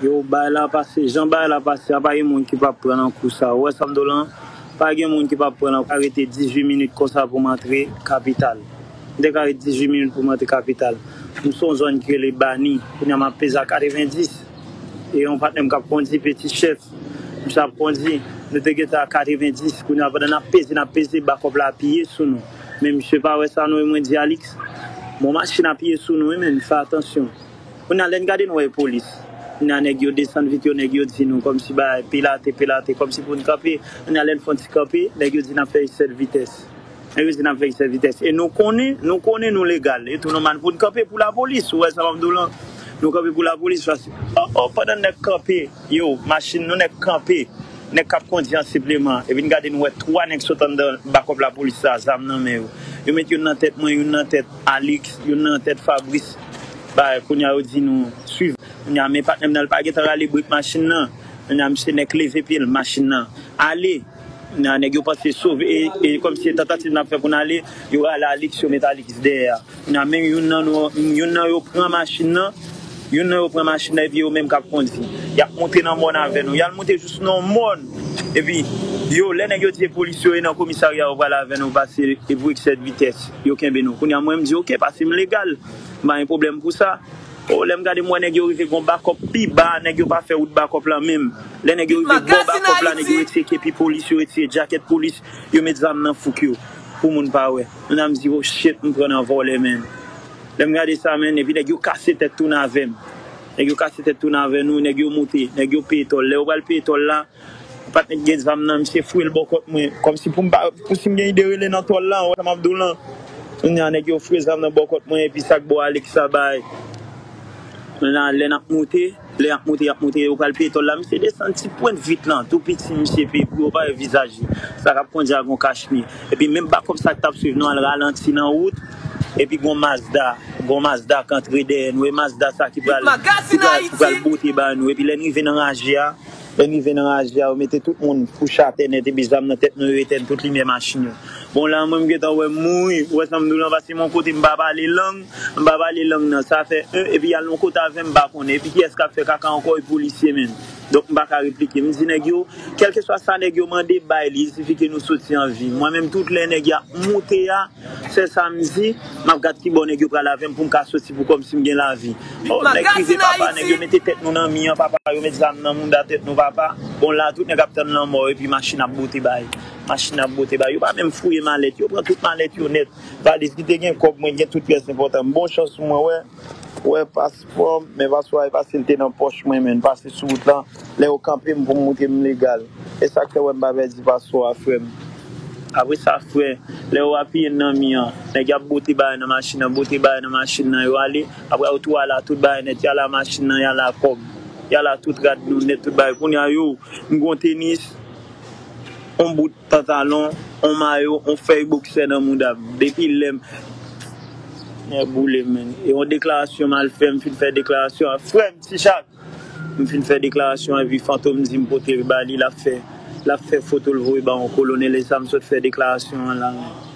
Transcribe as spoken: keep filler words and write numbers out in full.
Yo, bagay la pase, jan bagay la pase a, pa gen moun ki p ap pran nan kou sa. Ou wè sa m di w lan? Pa gen moun ki p ap pran nan kou. Rete dizuit minit konsa pou m antre kapital. M te ka rete dizuit minit pou m antre kapital. M se yon zòn ki rele Bani. Kounye a m ap peze a katrevendis. E yon patnè m k ap kondi, Peti Chèf. Misye ap kondi. Nou te gentan a katrevendis. Kounye a pandan n ap peze, n ap peze, bakòp la apiye sou nou. Men misye pa wè sa non, e mwen di Alix, bon, machin apiye sou nou, wi, men fè atansyon. Kounye a lè n gade n wè e polis. Kounye a nèg yo desann vit yo, nèg yo di nou kòmsi bagay pilate, pilate, kòmsi pou n kanpe. Kounye a lè n fè yon ti kanpe, nèg yo di n ap fè eksè de vitès. Nèg yo di n ap fè eksè de vitès. E nou konnen, nou konnen nou legal. E tou nòmal pou n kanpe pou lapolis. Ou wè sa m ap di w lan? Nou kanpe pou lapolis. Paske, oh, oh, pandan nèg kanpe, yo, machin nou nèg kanpe. Nèg k ap kondi an sipleman. Epi n gade n wè twa nèg sot anndan bakòp lapolis sa, zam nan men yo. Yo met youn nan tèt mwen, youn nan tèt Alix, youn nan tèt Fabrice. Bagay, kounye a yo di nou swiv. Kounye a men patnè m nan, l pa gentan rale brek machin nan. Kounye a misye nèk leve pye l, machin nan ale. Kounye a nèg yo panse sove, e, e kòmsi se tantativ n ap fè pou n ale, yo rale Alix, yo met Alix dèyè a. Kounye a menm youn nan nou, youn nan yo pran machin nan, youn nan yo pran machin nan epi yo menm k ap kondi. Y ap monte nan mòn avè nou. Y al monte jis nan mòn. Epi yo, lè nèg yo di e polis yo e nan komisarya yo pral avè nou pase e pou eksè de vitès, yo kenbe nou. Kounye a mwen m di oke, pase m legal. M pa gen pwoblèm pou sa. O, lè m gade m wè nèg yo rive gon bakòp pi ba, nèg yo pa fè wout bakòp la menm. Lè nèg yo rive bò bakòp la, nèg yo retire kepi polis, yo retire djakèt polis, yo met zam nan fouk yo pou moun pa wè. Kounye a m di, oh shit, m pran nan vòlè, menn. Lè m gade sa, menn, epi nèg yo kase tèt tounen avè m. Nèg yo kase tèt tounen avè nou, nèg yo moute, nèg yo peye tòl. Lè yo pral peye tòl la, patnè k gen zam nan, misye foure l bò kòt mwen. Kòmsi pou m pa, pou si m gen ide rele nan tòl la, ou wè sa m ap di w lan. Kounye a, nèg yo foure zam nan bò kòt mwen, epi sa k bò Alex sa bay. Kounye a, lè n ap moute, lè y ap moute, y ap moute, yo pral peye tòl la. Misye desann ti pwent vit lan, tou piti, misye peye pou yo pa wè vizaj li. Sa k ap kondi a gon kachmi. Epi menm bakòp sa k t ap swiv nou al ralanti nan wout. Epi gon Mazda, gon Mazda k antre dèyè nou. E Mazda sa ki pral, ki pral, ki pral bote ba nou. Epi lè n rive nan raje a, lè n rive nan raje a, yo mete tout moun kouche atè nèt, epi zam nan tèt nou, yo etèn tout limyè machin yo. Bon, la, mwen, m gentan wè m mouri. Ou wè sa m di w lan, paske m yon kote m pa pale lang, m pa pale lang nan. Sa fè, en, epi y al yon kote avè m, m pa konnen. Epi kiyès k ap fè kaka ankò? E polisye menm. Donk, m pa ka replike. M di nèg yo, kèlkeswa sa nèg yo mande, bay li, il sifi ke nou soti an vi. Mwen menm, tout lè nèg y ap moute a, sèl sa m di, m ap gad ki bò nèg yo pral avè m pou m ka soti pou kòmsi m gen lavi. Oh, nèg rive, papa, nèg yo mete tèt nou nan mi an, papa, yo met zam nan mouda tèt nou, papa. Bon, la, tout nèg ap tann lanmò, epi machin ap bote bay. Machin ap bote bay. Yo pa menm fouye malèt, yo pran tout malèt yo nèt. Valiz ki te gen kòb, mwen gen tout pyès enpòtan. Bon chans pou mwen, wè. Wè paspò m, men paspò a e pa si l te nan pòch mwen, men l pase sou wout lan. Lè yo kanpe m pou m montre m legal. E sa k fè wè m pa pèdi paspò a, frè m. Apre sa, frè, lè yo apiye n nan mi an, nèg y ap bote bagay nan machin nan, bote bagay nan machin nan, yo ale. Apre yo tou ala tout bagay nèt, y ala machin nan, y ala kòb, y ala tout rad nou nèt, tout bagay. Kounye a, yo, m gon tenis, on bout pantalon, on mayo, on fèy boksè nan mouda m. Depi lè m, nèg boule m, menn. E on deklarasyon m al fè, m fin fè deklarasyon a frè m, Ti Chak. M fin fè deklarasyon an, epi Fantom di m pote l ba li, l ap fè, l ap fè foto l voye ba yon kolonèl, e sa m sot fè deklarasyon an la, menn.